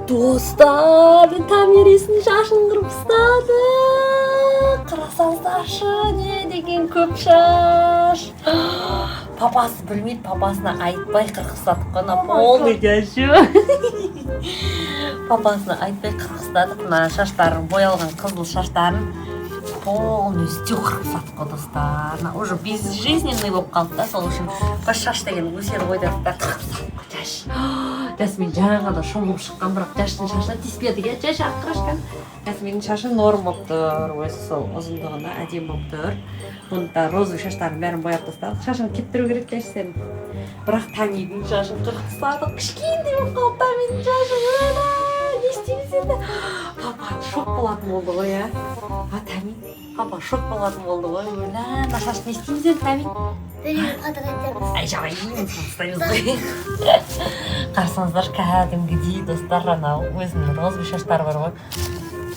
Достар, Томирисінің шашын қырып тастады. Қарасаңыздаршы, не деген көп шаш! Папасы білмейді, папасына айтпай қырқып тастадық қой. Мына полный шашы, папасына айтпай қырқып тастадық. Мына шаштарын, боялған қызыл шаштарын полностью қырқып тастадық қой, достар. Мына уже безжизненный болып қалды да, сол үшін бір шаш деген өседі ғой дедік та, қырқып тастадық қой. Жаш, Жасмин жаңа ғана шомылып шыққан, бірақ Жаштың шашына тиіспедік, иә? Жаш аққырашқан. Жасминнің шашы норм болып тұр, өзі сол ұзындығында әдемі болып тұр. Бұны да, розовый шаштарын бәрін бояп тастадық. Шашын кептіру керек, Жаш, сенің. Бірақ Тамидің шашын қырқып тастадық, кішкентай болып қалды Тамидің шашы. Өлә, не істейміз енді? Папа шок болатын болды ғой, иә? А, Тами, папа шок болатын болды ғой. Өлә, мына шашты не істейміз енді, Тами? Біреуге қадыр етеміз. Ай, жарай, тастаймыз ғой. Қарасаңыздар, кәдімгідей, достар, анау өзінің розовый шаштары бар ғой,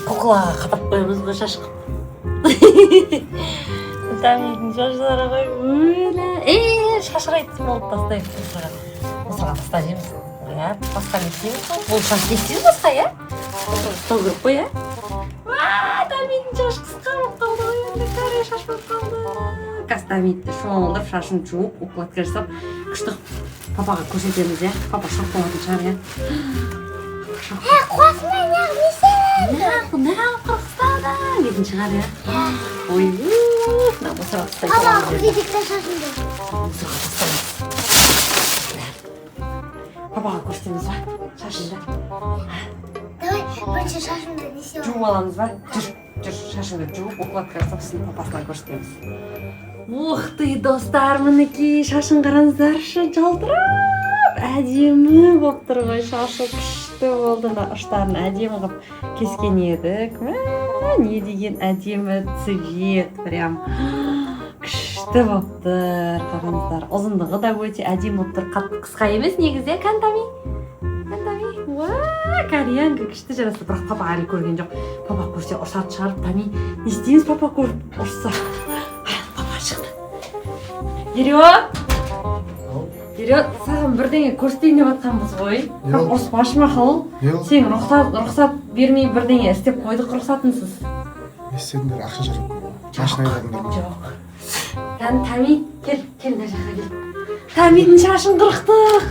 куклаға қадап қоямыз ғой шаш қылып. Тамидің шаштары ғой, өлә, е, шашырайтын болып тастаймыз. Мусорға, мусорға тастап жейміз, иә? Басқа не істейміз ғой? Бұл шаш не істейміз басқа, иә? Осыны ұстау керек қой, иә? Уа, Тамидің шашы қысқа болып қалды ғой енді, каре шаш болып қалды. Қазір Тамиді шомылдырып, шашын жуып, укладка жасап, күшті қылып папаға көрсетеміз, иә? Папа шок болатын шығар, иә? Папа шок. Е, қуасың, неғып, не істедің? Неғып, неғып қырқып тастадың дейтін шығар, иә? Ой, мына мусорға тастай Папа, саламыз енді. көрсетейік та шашымды. Мусорға тастаймыз. Папаға көрсетеміз ба шашыңды? Давай, бірінші шашымды не істеп Жуып аламыз ба? Жүр, жүр, шашыңды жуып, укладка жасап, сосын папасына көрсетеміз. Ух ты, достар, мінекей, шашын қараңыздаршы, жалтырап, әдемі болып тұр ғой шашы, күшті болды. Мына ұштарын әдемі қылып кескен едік. Мә, не деген әдемі цвет, прям күшті болып тұр, қараңыздар. Ұзындығы да өте әдемі болып тұр, қатты қысқа емес негізі, иә? Кән, Тами, кән, Тами! Уа, кореянка күшті жарасты. Бірақ папа әлі көрген жоқ, папа көрсе, ұрсатын шығар. Тами, не істейміз папа көріп ұрсса? Папа шықты. Ерео, Ерео, саған бірдеңе көрсетейін деп жатқанбыз ғой. Бірақ болды? ұрыспашы, мақұл. Не болды? Сен рұқсат бермей бірдеңе істеп қойдық рұқсатынсыз. Не істедіңдер? Ақша жарап қойды, машина айдадыңдар ма? Жоқ. Кән, Тами, кел, кел, мына жаққа кел. Тамидің шашын қырықтық.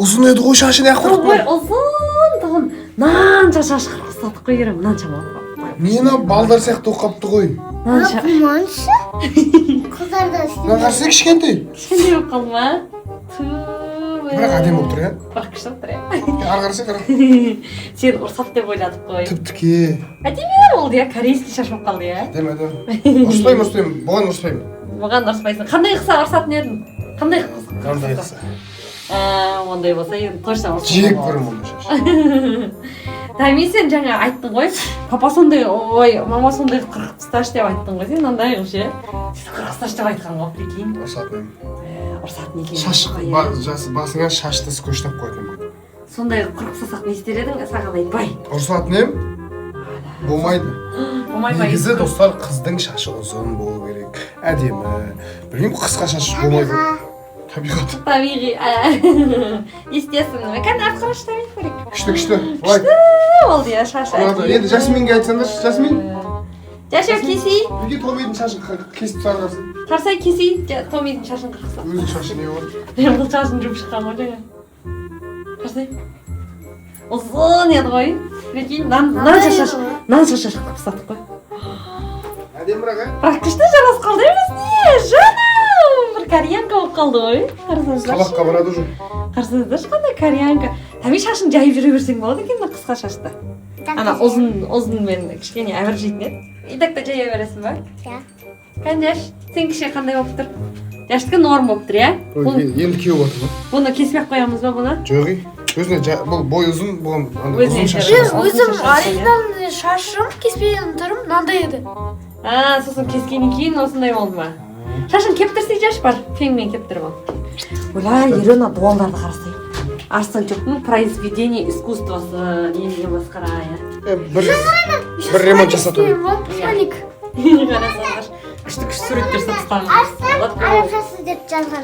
Ұзын еді ғой шашы, неғып Ой, қырықтың? ұзын тұғын, мынанша шаш қырқып тастадық қой, Ерем, мынанша ма? Мені балдар сияқты болып қалыпты ғой. Мынанша. Қумаңызшы. Қыздар да Мына істейді. қарасай, кішкентай. Кішкентай болып қалды ма? Ту. Бірақ әдемі болып тұр, иә? Бірақ күшті болып тұр, иә? Ары қарасай, қара. Сен ұрсады деп ойладық қой. Тіп тіке. Әдемі болды, иә? Корейский шаш болып қалды, иә? Әдемі, әдемі. Ұрыспаймын, ұрыспаймын, бұған ұрыспаймын. Бұған ұрыспайсың. Қандай қылса ұрсатын едің? Қандай қылса? Мынандай қылса. А, ондай болса, енді точно ұрсуға Жек болады. көремін ондай шаш. Тами, сен жаңа айттың ғой, папа сондай, ой, мама сондай қырқып тасташы деп айттың ғой сен, мынандай қылып ше, сөйтіп қырқып тасташы деп айтқан ғой, прикинь. Ұрсатын едім. Ә, ұрсатын екен Шаш ғой, иә. Басыңа шашты скотчтап қоятын едім. Сондай қырқып тастасақ, не істер едің саған айтпай? Ұрсатын едім. Болмайды. Болмай ма? Негізі, достар, қыздың шашы ұзын болу керек, әдемі. Білмеймін, қысқа шаш болмайды. Табиғат. Табиғи, естественно. Кәне, артқа қарашы, Тами, көрейік. Күшті, күшті, лайк. Болды, иә, шашы Ұнады. әдемі. Енді Жасминге айтсаңдаршы. Жасмин! Жашау, кесей. Неге Томидің шашын кесіп тастағансың? Қарасай, кесей, Томидің шашын қырқса. Өзінің шашы не болды? Бұл шашын жуып шыққан ғой жаңа, қарасай, ұзын еді ғой, прикинь, мынанша шаш, мынанша шаш қырқып тастадық қой. Әдемі бірақ, иә? Бірақ күшті жарасып қалды емес не, жаным, бір кореянка болып қалды ғой, қарасаңыздаршы. Сабаққа барады уже. Қарасаңыздаршы, қандай кореянка. Тами, шашын жайып жүре берсең болады екен мына қысқа шашты. Ана ұзын, ұзынмен кішкене әбір жейтін еді. И так та жая бересің ба? Иә. Кәне, Жаш, сен кеше қандай болып тұр? Жаштікі норм болып тұр, иә? Ой, енді күйеу жатыр ғой. Бұны кеспей ақ қоямыз ба бұны? Жоқ, ей, өзіне бұл бой ұзын бұған андай Өзіне ұзын шаш жарасады. жарасады. Ұзын Өзім шаш жарасады, иә? оригинальный шашым кеспеген түрім мынандай еді. А, сосын кескеннен кейін осындай болды ма? Шашын кептірсе, Жаш, бар, фенмен кептіріп ал. Ойла, Ерена, дуалдарды қарасай. Арыстанчоктың произведение искусствосы не деген масқара, иә? Е, бір ремонт жасату керек. Смайлик. Қарасаңдаршы. Күшті күшті суреттер салып Арыстан тастаған. Арабшасы деп жазған.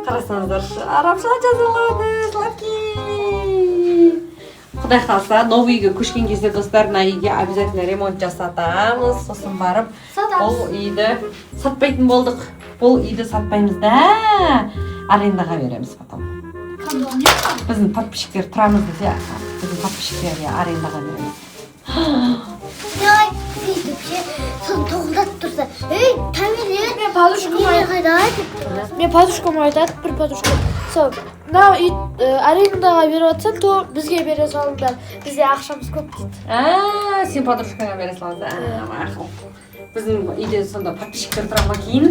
Қарасаңыздаршы, арабша жазылады, сладкий. Құдай қаласа, новый үйге көшкен кезде, достар, мына үйге обязательно ремонт жасатамыз. Сосын барып Сатамыз. бұл үйді сатпайтын болдық. Бұл үйді сатпаймыз да, арендаға береміз потом. Біздің подписчиктер тұрамыз десе, біздің подписчиктерге арендаға береміз. Давай бүйтіп ше, соны тоқылдатып тұрса, ей, Тамир, Мен подружкам неге қайда деп. Мен подружкам айтады, бір подружкам. Сол, мынау үй арендаға беріп жатсаң, то бізге бере салыңдар. Бізде ақшамыз көп дейді. А, сен подружкаңа бере саласың. А, мақұл. Біздің үйде сонда подписчиктер тұра ма кейін?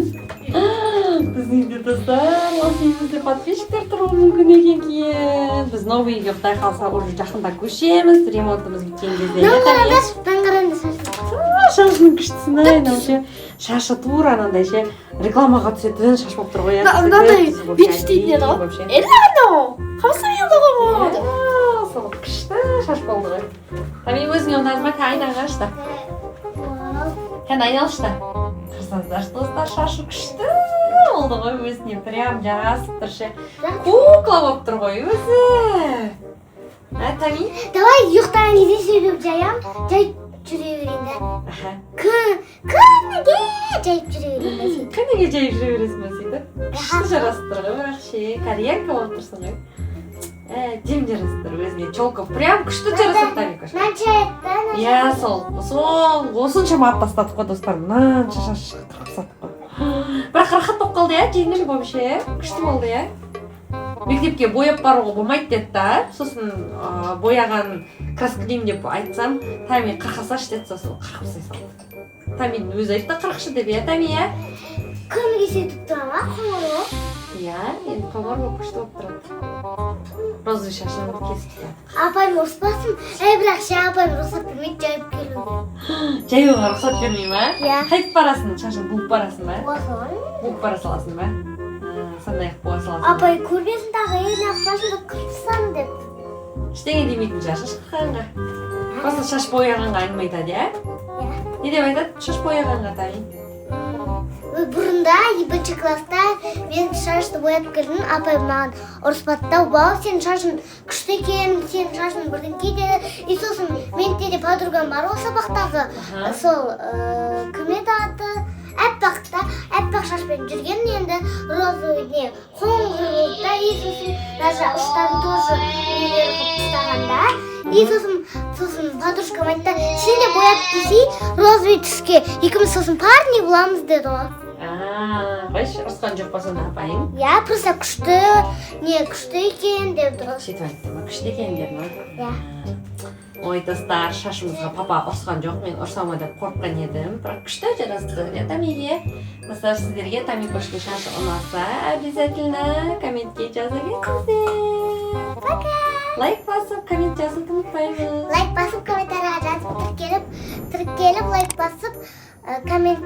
Біздің үйде, достар, осы үйімізде подписчиктер тұруы мүмкін екен кейін. Біз новый үйге, құдай қаласа, уже жақында көшеміз, ремонтымыз біткен кезде. Мынаны Иә, Тамир? Қараңдаршы, мынаны қараңдар, шашын. А, шашының күштісін ай, мынау ше. Шашы тура анандай ше, рекламаға түсетін шаш болып тұр ғой, иә. Мынандай Түзу болып, бүйтіп істейтін еді ғой. вообще. Элано! Хамса ғой. Иә, сол күшті шаш болды ғой. Тами, өзіңе ұнады ма? Айнаға ашты. Вау. Кәне, айналшы да. Қарасаңыздаршы, достар, шашы күшті болды ғой, өзіне прям жарасып тұр ше. Кукла болып тұр ғой өзі. А, Тами? Давай ұйықтаған кезде сөйтіп жаям, жайып жүре берейін да. Аха. Күн, күніге жайып жүре берейін да сөйтіп. Күніге жайып жүре бересің ба сөйтіп? Күшті жарасып тұр ғой, бірақ ше, кореянка болып тұрсың ғой. Әдемі жарасып тұр өзіне, челка прям күшті жарасады, Тамикош. Мынанша еді да, мынанша. Иә, сол осыншама алып тастадық қой, достар, мынанша шаш қырқып тастадық қой. Бірақ рахат болып қалды, иә, жеңіл вообще, күшті болды, иә. Мектепке бояп баруға болмайды деді да, сосын бояған краскілеймін деп айтсам, Тами қырқа салшы деді, сосын қырқып тастай салды. Тамидің өзі айтты қырықшы деп, иә, Тами, иә? Күніге сөйтіп тұра ма, қоңыр болып? Иә, енді қоңыр болып, күшті болып тұрады. Розовый шашын кесіп тастадық. Апайым ұрыспасын. Ей, бірақ ше, апайым рұқсат бермейді жайып келуге. Жаюға рұқсат бермей ма? Иә. Қайтып барасың, шашын буып барасың ба? Буа саламын. Буып бара саласың ба? А, сондай қылып буа саласың ба? Апай көрмесін тағы, ей, неғып шашыңды қырып тастадың деп. Ештеңе демейтін шығар шаш қырғанға. Просто шаш бояғанға әңгіме айтады, иә? Иә. Не деп айтады шаш бояғанға, Тами? Ой, бұрында бірінші класста мен шашты бояп келдім, апай маған ұрыспады да, вау, сенің шашың күшті екен, сенің шашың бірдеңке деді. И сосын менде де подругам бар ғой сабақтағы, сол кім еді аты, Аппақ та, аппақ шашпен жүрген, енді розовый не, қоңыр болды да. И сосын даже ұштарын тоже нелер қылып тастаған да. И сосын подружкам айтты, сен де бояп келсей розовый түске, екеуміз сосын парни боламыз деді ғой. А, қойшы, ұрысқан жоқ па сонда апайың? Иә, просто күшті не, күшті екен деді ғой. Сөйтіп айтты ма, күшті екен деді ма? Иә. Ой, достар, шашымызға папа ұрысқан жоқ, мен ұрса ма деп қорыққан едім, бірақ күшті жарасты, иә, Тамиге? Достар, сіздерге Тамикоштың шашы ұнаса, обязательно комментке жаза кетіңіздер. Пока. Лайк басып, коммент жазуды ұмытпаймыз. Лайк басып, комментарийға жазып, тіркеліп, лайк басып, коммент.